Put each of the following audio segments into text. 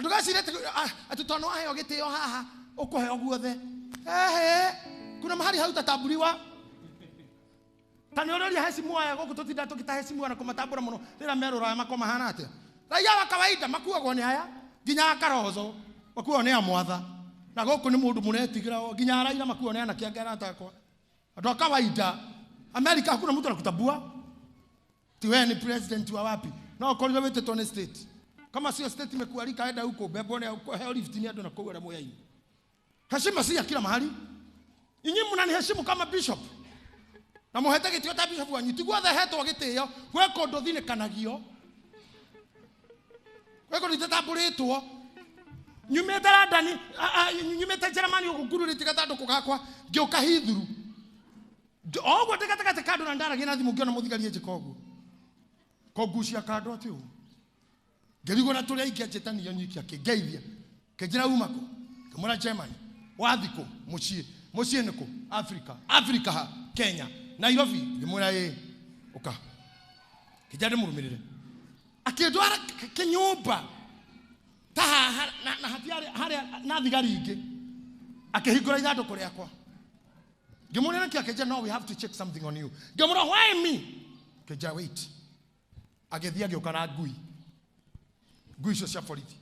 Andũ gacire atĩ tondũ waheo gĩtĩo haha ũkũheo guothe. Ehe, kuna mahali hautatambuliwa. Ta nĩ ũrĩũria hecimu aya gũkũ tũtinda tũgĩta hecimu na kũmatambũra mũno rĩrĩa merũraya mako mahana atĩa. Raia wa kawaida makuagwo nĩ aya nginya akarozo makuagwo nĩ amwatha. Na gũkũ nĩ mũndũ mũretigĩra nginya araira makuagwo nĩ anake angĩ arata akwa. Andũ a kawaida Amerika hakuna mtu anakutambua. Ti wewe ni president wa wapi? No ũkorirwo wĩtĩtwo nĩ state. Kama sio state imekualika enda huko bebwo nĩ heo lift ni andũ na kũu arĩa moyaini. Heshima si ya kila mahali. Inyi mnaniheshimu kama bishop. Na muhete gĩtĩo ta bishop wanyu. Ti guothe hetwo gĩtĩo, gwĩ kũndũ thinĩkanagio. Gwĩ kũndũ itatambũrĩtwo. Nyumĩte London, nyumĩte Germany ũguo ngururĩtie gathandũkũ gakwa, ngĩũka Heathrow. O ũguo ndĩ gatagatĩ ka andũ na ndaragia na thimũ ngĩona mũthigari anjĩka ũguo. Kũngucia kando atĩ ũguo. Ngĩrigwo na tũrĩa aingĩ anjĩtanio nyiki akĩngeithia. Kĩnjĩra uma kũ? Ngĩmwĩra Germany. Wathi kũ? Mũciĩ. Mũciĩ nĩ kũ? Africa. Africa ha? Kenya. Nairobi. Ngĩmwĩra ĩĩ. Ũka. Kĩnjĩra ndĩmũrũmĩrĩre. Akĩndwara kĩnyũmba ta haha na hatiarĩ harĩa na thigari ingĩ. Akĩhingũra ithandũkũ rĩakwa. Ngĩmũria nĩkĩ akĩnjĩra no we have to check something on you. Ngĩmũra why me? Akĩnjĩra wait. Agĩthiĩ agĩũka na ngui. Ngui icio cia borithi.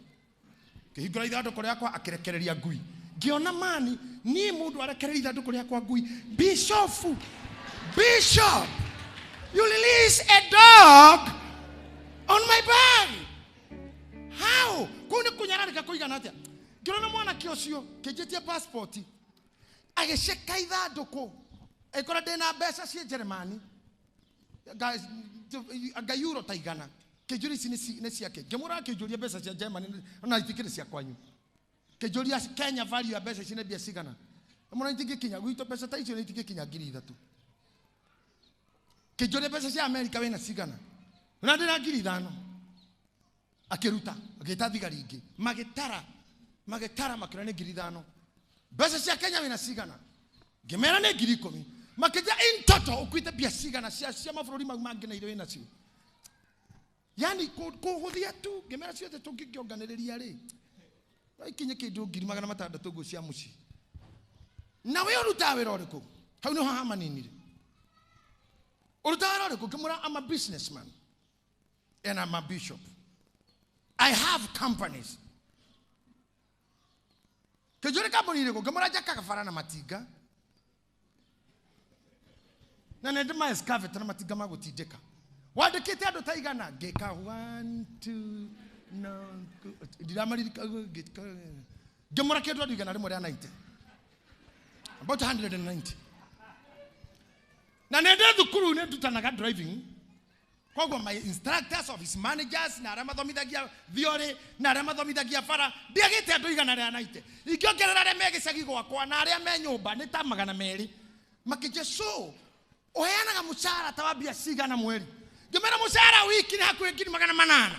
Akĩhingũra ithandũkũ rĩakwa akĩrekereria ngui. Ngĩona mani niĩ mũndũ arekereria ithandũkũ rĩakwa ngui. Bishop, Bishop, you release a dog on my bag. How? Kũu nĩ kũnyararĩka kũigana atĩa? Ngĩrona mwanake ũcio kĩnjĩtie passport agĩceka ithandũkũ ĩkora ndĩna mbeca ciĩ Jeremani anga euro ta igana. Kĩnjũria ici nĩ ciake. Ngĩmũra akĩnjũria mbeca cia Germany ona itikĩrĩ cia kwanyu. Kĩnjũria Kenya value ya mbeca ici nĩ mbia cigana. Ngĩmũra itingĩkinya gwitũ mbeca ta icio nĩ itingĩkinya 3,000. Kĩnjũria mbeca cia Amerika wĩna cigana. Na ndĩna 5,000. Akĩruta agĩta thigari ingĩ magĩtara magĩtara makĩona nĩ 5,000. Mbeca cia Kenya wĩna cigana. Ngĩmera nĩ 10,000. Makĩnjĩra in total ũkuĩte mbia cigana cia mabũrũri mau mangĩ na iria wĩna cio. Yani kũhũthia tu ngĩmera ciothe tũngĩkĩonganĩrĩria rĩ no ikinye kĩndũ 600,000 ũguo cia mũciĩ. Na we ũrutaga wĩra ũrĩkũ? Hau nĩho hamaninire. Ũrutaga wĩra ũrĩkũ? Ngĩmwĩra I'm a businessman and I'm a bishop. I have companies. Kĩnjũria kambuni ĩrĩkũ? Ngĩmwĩra njakaga bara na matinga. Na nĩ ndĩ ma excavator na matinga ma gũtindĩka. Wandĩkĩte andũ ta igana? Ngĩka 1 2 no ndiramaririka ngĩka ngĩmũra kĩndũ andũ 190. About 190. Na nĩ ndĩ thukuru nĩ ndutanaga driving. Koguo my instructors, office managers na arĩa mathomithagia theory na arĩa mathomithagia bara ndiagĩte andũ 190. Ingĩongerera arĩa me gĩcagi gwakwa na arĩa me nyũmba nĩ ta 200. Makĩnjĩra so ũheanaga mũcara ta wa mbia cigana mweri? Ngĩmera mũcara wiki nĩ hakuhĩ 800,000.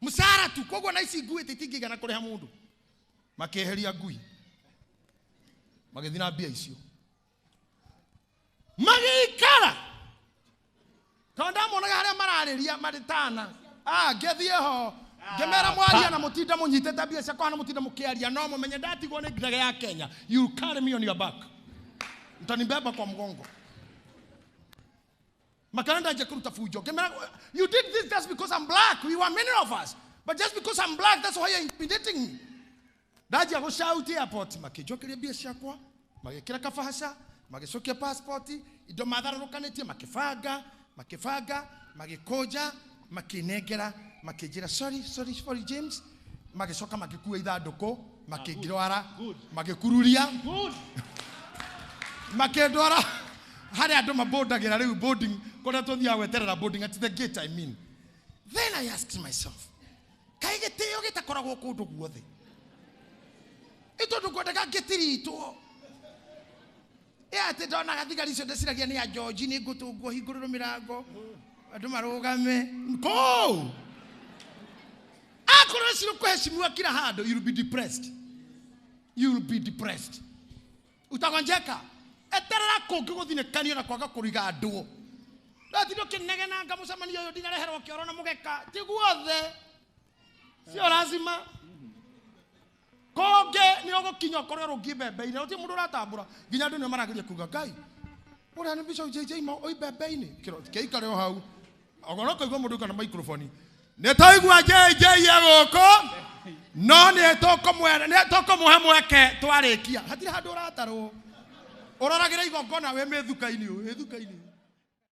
Mũcara tu, koguo na ici nguĩte itingĩigana kũrĩha mũndũ. Makĩeheria ngui. Magĩthiĩ na mbia icio. Magĩikara. Tondũ ndamonaga harĩa mararĩria marĩ tana. Ngĩthiĩ ho. Ngĩmera mwaria na mũtinda mũnyitĩte mbia ciakwa na mũtinda mũkĩaria no mũmenye ndatigwo nĩ ndege ya Kenya. You carry me on your back. Mtanibeba kwa mgongo. Makaranda nje kuruta fujo. Ngĩmera, you did this just because I'm black. We were many of us. But just because I'm black, that's why you're intimidating me. Ndaja gũshout airport makĩnjokeria mbia ciakwa, magĩkĩra kabahaca, magĩcokia passport, indo matharũrũkanĩtie makĩbanga, makĩbanga, magĩkũnja, makĩnengera, makĩnjĩra sorry, sorry, sorry James. Magĩcoka magĩkua ithandũkũ, makĩngĩrwara, magĩkururia. Good. Makĩndwara harĩa andũ mabondagĩra rĩu boarding, kũrĩa tũthiaga gweterera boarding at the gate I mean. Then I asked myself, kaĩ gĩtĩo gĩtakoragwo kũndũ guothe? Ĩ tondũ ngwendaga ngĩtiritwo. Ĩ atĩ ndonaga thigari icio ndeciragia nĩ a George, nĩ ngũtũngwo hingũrĩrwo mĩrango, andũ marũgame. Kũu! Akorwo cio kũheshimiwa kila handũ, you'll be depressed. You'll be depressed. Utagonjeka. Eterera kũngĩ gũthinĩkanio na kwaga kũriga andũ. Ndatinda ũkĩnegenanga mũcemanio ũyũ ndinareherwo kĩoro na mũgeka. Ti guothe. Sio lazima. Kũngĩ nĩ ũgũkinya ũkorwo ũrũngi mbembe-inĩ, gũtirĩ mũndũ ũratambũra, nginya andũ nĩo marageria kuga Ngai ũrĩa nĩ Bishop JJ ma oi mbembe-inĩ. Kĩikare o hau ogoro kũigua mũndũ kana microphone nĩ twaigua JJ e gũkũ, no nĩ tũkũmwĩra, nĩ tũkũmũhe mweke twarĩkia. Hatirĩ handũ ũratarwo, ũroragĩra igongona wĩ mĩthuka-inĩ, wĩ thuka-inĩ.